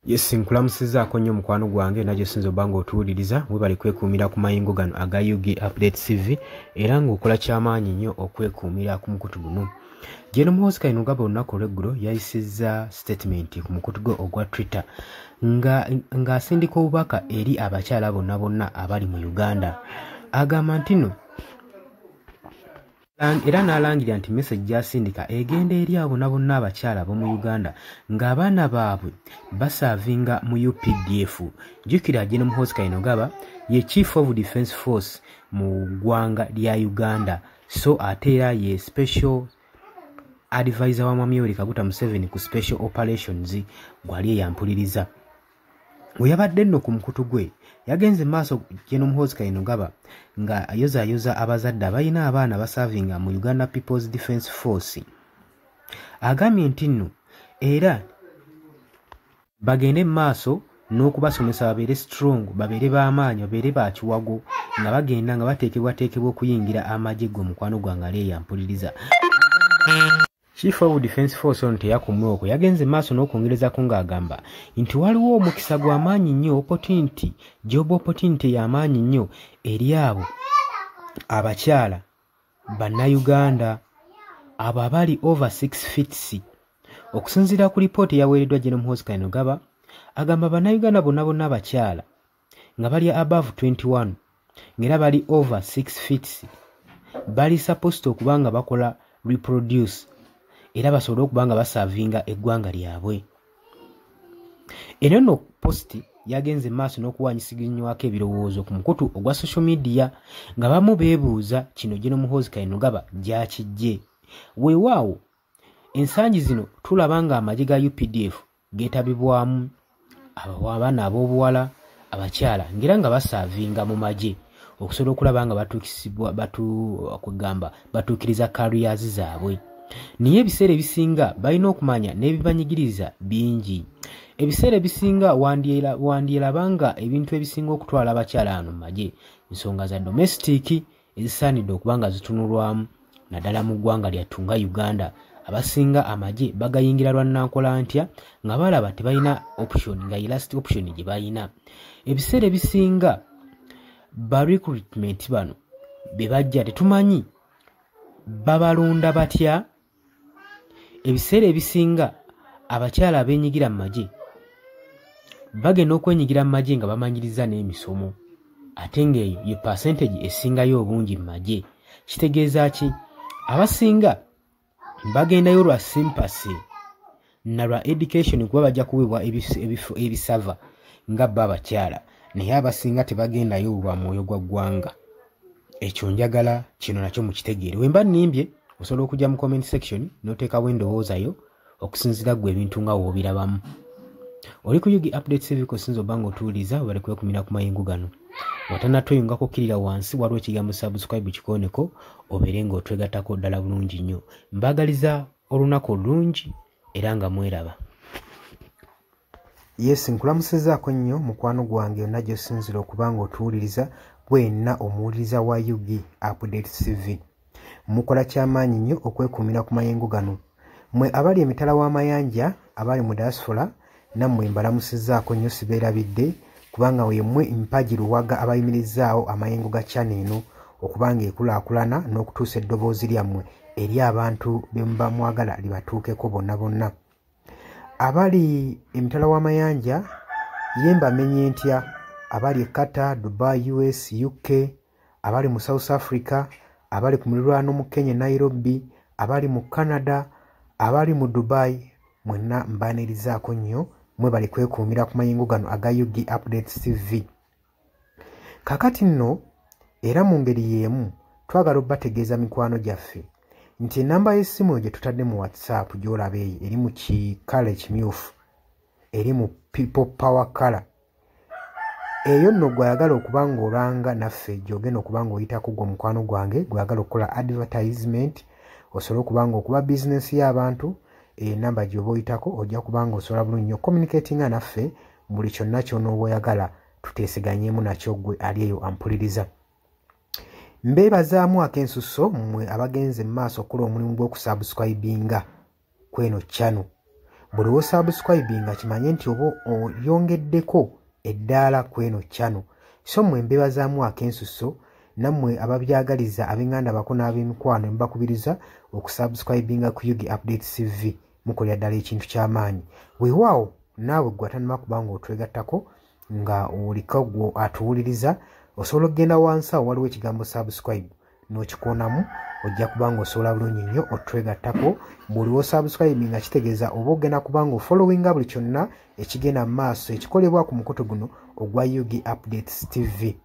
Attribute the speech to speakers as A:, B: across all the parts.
A: Yes, nkulamusizzaako nnyo mukwano gwange nagyo sinza obba ng'otuwuliriza. Webale kwekuumira ku mayingo gano aga UG Update TV era ng'okola kyamaanyi nnyo okwekuumira ku mukutu guno. Gen Muhoozi Kainerugaba olunaku olw'eggulo yayisizza statement ku mukutu gwe ogwa Twitter ng'asindika obubaka eri abakyala bonna bonna abali mu Uganda. Agamba nti nno era n'alangirira nti message gy'asindika egenda eri abo bonna bonna abakyala ab'omu Uganda ng'abaana baabwe baservinga mu UPDF. Jjukira Gen Muhoozi Kainerugaba ye Chief of Defence Force mu ggwanga lya Uganda, so ate era ye Special Advisor wa Mwami Yoweri Kaguta Museveni ku Special Operations gwali eyampuliriza. We yabadde nno ku mukutu gwe yagenze maaso Gen Muhoozi Kainerugaba nga ayozaayoza abazadde abalina abaana baservinga mu Uganda People's Defence Force. Agambye nti nno era bagende mu maaso n'okubasomesa babeere strong, babeere b'amaanyi, babeere bakiwago nga bagenda nga bateekebwateekebwa okuyingira amagye. Gwe mukwano gwange ali eyampuliriza, Chief of Defence Force ono teyakomye okwo, yagenze maaso n'okwongerezako ng'agamba nti waliwo omukisa gw'amaanyi nnyo, opportunity, job opportunity y'amaanyi nnyo eri abo abakyala Bannayuganda abo abali over 6 feet. Okusinziira ku lipooti eyaweereddwa Gen Muhoozi Kainerugaba, agamba Bannayuganda bonna bonna abakyala nga bali above 21 ng'era bali over 6 feet bali supposed okuba nga bakola reproduce era basobole okuba nga baservinga eggwanga lyabwe. Eno nno post yagenze maaso n'okuwaanyisiganyizibwako ebirowoozo ku mukutu ogwa social media nga bamu beebuuza kino Gen Muhoozi Kainerugaba gy'akiggye. Weewaawo ensangi zino tulaba ng'amagye ga UPDF geetabibwamu abaana ab'obuwala, abakyala ng'era nga baservinga mu magye okusobola okulaba nga batuukisibwa kwegamba batuukiriza careers zaabwe. Naye ebiseera ebisinga balina okumanya n'ebibanyigiriza bingi. Ebiseera ebisinga wandyeraba nga ebintu ebisinga okutwala abakyala wano mu magye nsonga za domestic ezisaanidde okuba nga zitunulwamu, naddala mu ggwanga lyattu nga Uganda. Abasinga amagye bagayingira lwa nnankola ntya nga balaba tebalina option, nga ye last option gye balina. Ebiseera ebisinga ba recruitment bano be bajja tetumanyi babalonda batya. Ebiseera ebisinga abakyala abeenyigira mu magye bagenda okwenyigira mu magye nga bamanyiriza n'emisomo, ate ng'eyo ye percentage esingayo obungi mu magye. Kitegeeza ki? Abasinga bagendayo lwa sympathy na lwa education, kuba bajja kuweebwa ebisava nga bo abakyala, naye abasinga tebagendayo lwa mwoyo gwa ggwanga. Ekyo njagala kino nakyo mukitegeere. We mba nnimbye osobola okujja mu comment section n'oteekawo endowooza yo okusinziira ggwe ebintu nga w'obirabamu. Oli ku UG Update TV kosinza obba ng'otuwuliriza, obale kwekumira ku mayingo gano. Watannatweyungako kkirira wansi waliwo ekigambo subscribe, kikooneko obeere ng'otwegattako ddala bulungi nnyo. Mbaagaliza olunaku olulungi era nga mweraba.
B: Yes, nkulamusizzaako nnyo mukwano gwange yonna gy'osinziira okuba ng'otuwuliriza, gwenna omuwuliriza wa UG Update TV. Mukola kyamaanyi nnyo okwekuumira ku mayengo gano. Mmwe abali emitala w'amayanja, abali mu diaspora, nammwe mbalamusizzaako nnyo, sibeerabidde kubanga yemmwe mpagi luwaga abayimirizaawo amayengo ga channel eno okuba ng'ekulaakulana n'okutuusa eddoboozi lyammwe eri abantu be muba mwagala libatuukeko bonna bonna. Abali emitala w'amayanja ye mbamenye ntya? Abali e Qatar, Dubai, US, UK, abali mu South Africa, abali ku muliraano mu Kenya Nairobi, abali mu Canada, abali mu Dubai, mwenna mbaanirizaako nnyo. Mwebale kwekuumira ku mayengo gano aga UG Updates TV. Kaakati nno era mu ngeri y'emu twagala obbategeeza mikwano gyaffe nti ennamba y'essimu gye tutadde mu WhatsApp gy'olaba eyo eri mu kikala ekimyufu, eri mu people power color, eyo nno gw'ayagala okuba ng'olanga naffe gy'ogenda okuba ng'oyitako. Gwe omukwano gwange gw'ayagala okukola advertisement osobole okuba ng'okuba bizinensi y'abantu, enamba gy'oba oyitako ojja kuba ng'osobola bulungi nnyo communicatinga naffe buli kyonna ky'onooba oyagala tuteeseganyeemu nakyo. Ggwe ali eyo ampuliriza, mbeebazaamu ak'ensusso mmwe abagenze mu maaso okukola omulimu gw'okusubscribinga kweno channel. Buli w'osubscribinga kimanye nti oba oyongeddeko eddaala ku eno channel. So mmwe mbebazaamu ak'ensusso, nammwe ababyagaliza ab'enganda bako n'ab'emikwano mbakubiriza okusubscribinga ku UG Updates TV. Mukolera ddala ekintu ky'amaanyi. Weewaawo naawe ggwe atannaba kuba ng'otwegattako nga oliko gwo atuwuliriza, osobola okugenda wansi awo waliwo ekigambo subscribe n'okikoonamu, ojja kuba ng'osobola bulungi nnyo otwegattako. Buli w'osubscribe nga kitegeeza oba ogenda kuba ng'ofollowinga buli kyonna ekigenda mu maaso ekikolebwa ku mukutu guno ogwa UG Updates TV.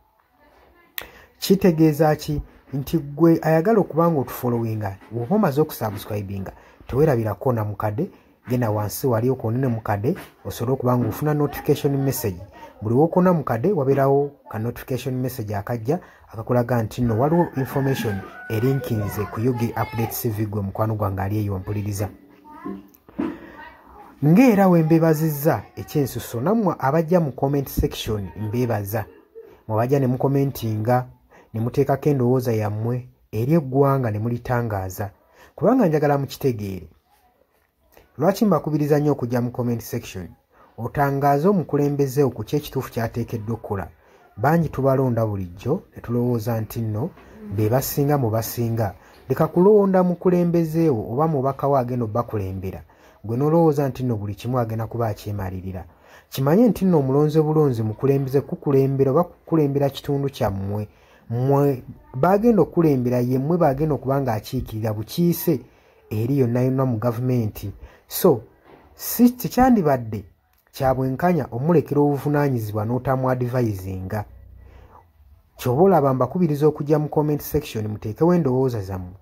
B: Kitegeeza ki? Nti ggwe ayagala okuba ng'otufollowinga, bw'oba omaze okusubscribinga teweerabira koona mukadde, genda wansi wali okoonene mukadde osobole okuba ng'ofuna notification message. Buli w'okoona mukadde wabeerawo ka notification message akajja akakulaga nti nno waliwo information erinkinze ku UG Updates TV. Gwe mukwano gwange ali eyo mpuliriza, ng'era we mbebazizza ekyensusso, nammwe abajja mu comment section mbeebaza. Mwabajja ne mukomentinga ne muteekako endowooza yammwe eri eggwanga ne mulitangaaza, kubanga njagala mukitegeere. Lwaki mbakubiriza nnyo okujja mu comment section otangaaze omukulembeze ku ki ekituufu ky'ateekeddwa okukola? Bangi tubalonda bulijjo ne tulowooza nti nno be basinga mu basinga. Leka kulonda mukulembeze wo oba mubaka wo agenda obbakulembera, gwe n'olowooza nti nno buli kimu agenda kuba akyemalirira. Kimanye nti nno omulonze bulonzi mukulembeze kukulembera oba kukulembera kitundu kyammwe. Mmwe bagenda okukulembera, ye mmwe bagenda okuba ng'akiikirira bukiise eri yonna yonna mu gavumenti. So si tekyandibadde kya bwenkanya omulekera obuvunaanyizibwa n'otamu-advisinga. Ky'oba olaba mbakubiriza okujja mu comment section muteekewo endowooza zammwe,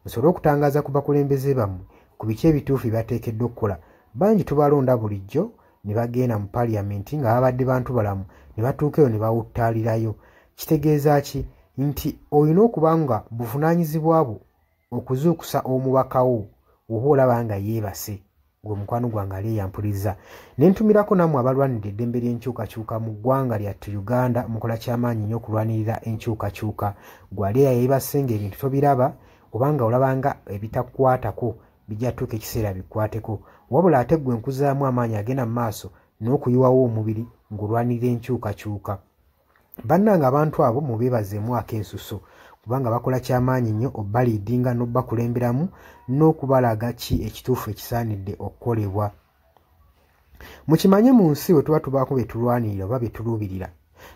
B: musobole okutangaaza ku bakulembeze bammwe ku biki ebituufu bye bateekeddwa okukola. Bangi tubalonda bulijjo ne bagenda mu paaliyamenti nga babadde bantu balamu, ne batuuka eyo ne bawuttaalirayo. Kitegeeza ki? Nti olina okuba nga buvunaanyizibwa bwo okuzuukusa omubaka wo oba olaba nga yeebase. Gwe mukwano gwange ali eyampuliriza, ne ntumirako nammwe abalwanirira eddembe ly'enkyukakyuka mu ggwanga lyattu Uganda. Mukola kyamaanyi nnyo okulwanirira enkyukakyuka. Gwe ali eyeebase ng'ebintu tobiraba, obanga olaba nga ebitakukwatako bijja tuuka ekiseera bikwateko. Wabula ate ggwe nkuzaamu amaanyi agenda mu maaso n'okuyiwawo omubiri ng'olwanirira enkyukakyuka. Bannange abantu abo mubeebazeemu ak'ensusso, kubanga bakola kyamaanyi nnyo obbaliidinga n'obbakulemberamu n'okubalaga ki ekituufu ekisaanidde okukolebwa. Mukimanye mu nsi we tuba tubaako bye tulwanirira oba bye tuluubirira,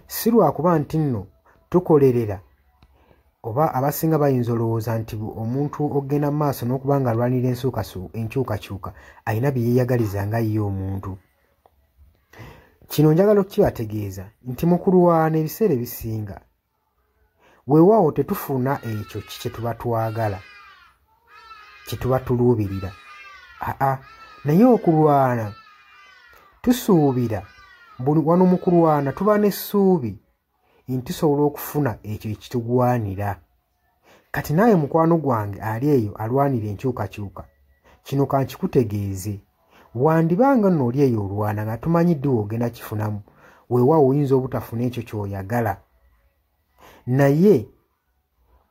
B: si lwakuba nti nno tukolerera, oba abasinga bayinza olowooza nti omuntu ogenda mu maaso n'okuba nga alwanirira enkyukakyuka alina bye yeeyagaliza nga ye omuntu. Kino njagala okukibategeeza nti mu kulwana ebiseera ebisinga weewaawo tetufuna ekyo kye tuba twagala, kye tuba tuluubirira. Aa, naye okulwana tusuubira, wano mu kulwana tuba n'essuubi nti tusobola okufuna ekyo ekitugwanira. Kati naawe mukwano gwange ali eyo alwanira enkyukakyuka, kino kankikutegeeze. Wandibanga nno oli eyo olwana nga tumanyi ddi w'ogenda kifunamu, weewaawo oyinza obutafuna ekyo ky'oyagala, naye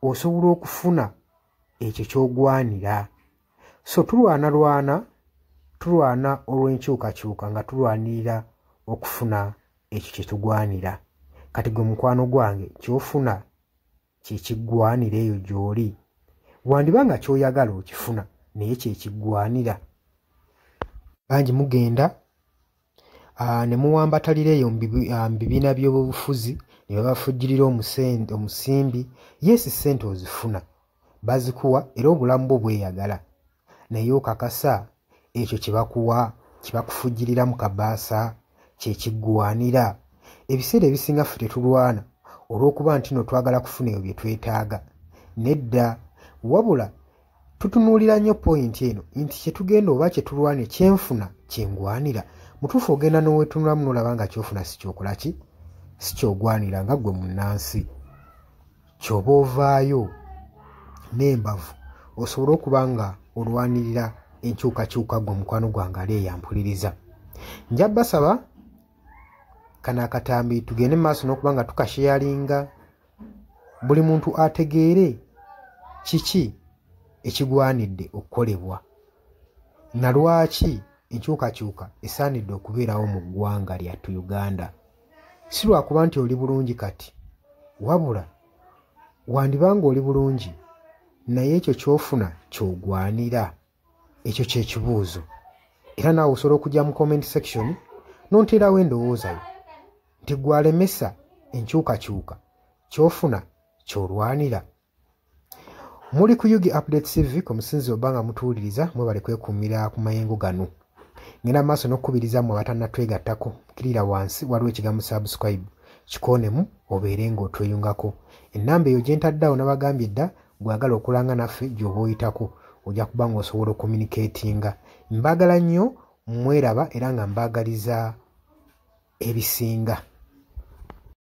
B: osobola okufuna ekyo ky'ogwanira. So tulwanalwana, tulwana olw'enkyukakyuka nga tulwanirira okufuna ekyo kye tugwanira. Kati gwe mukwano gwange ky'ofuna kye kiggwanira eyo gy'oli. Wandiba nga ky'oyagala okifuna, naye kye kiggwanira. Bangi mugenda ne muwambatalira eyo mu bibiina by'obufuzi ne babafujjirira omusimbi. Yes, ssente ozifuna, bazikuwa era obulamu bwo bweyagala, naye okakasa ekyo kye bakuwa kye bakufujjirira mu kabaasa kye kiggwanira? Ebiseera ebisinga ffe tetulwana olw'okuba nti nno twagala kufuna ebyo bye twetaaga. Nedda, wabula tutunuulira nnyo point eno nti kye tugenda oba kye tulwana kyenfuna kyengwanira. Mutuufu ogenda n'oweetunulamu n'olaba nga ky'ofuna si kyokola ki, si ky'ogwanira nga ggwe munnansi. Ky'oba ovaayo n'embavu osobole okuba nga olwanirira enkyukakyuka. Ggwe mukwano gwange ali eyampuliriza, nja basaba kano akatambi tugende mu maaso n'okuba nga tukasharinga, buli muntu ategeere kiki ekigwanidde okukolebwa na lwaki. Enkyukakyuka esaanidde okubeerawo mu ggwanga lyattu Uganda. Si lwakuba nti oli bulungi kati, wabula wandibanga oli bulungi, naye ekyo ky'ofuna ky'ogwanira. Ekyo kye kibuuzo. Era naawe osobola okujja mu comment section n'onteerawo endowooza yo nti ggwe alemesa enkyukakyuka, ky'ofuna ky'olwanira. Muli ku UG Update TV ku musinzi oba nga mutuwuliriza, mwebale kwekuumira ku mayengo gano. Ngenda maaso n'okukubiriza mmwe abatannatwegattako, kkirira wansi waliwo ekigambo subscribe, kikoonemu obeere ng'otweyungako. Ennamba eyo gye ntadde awo nabagambye dda, gw'ayagala okulanga naffe gy'oba oyitako ojja kuba ng'osobola okucommunicatinga. Mbaagala nnyo, mweraba era nga mbaagaliza ebisinga.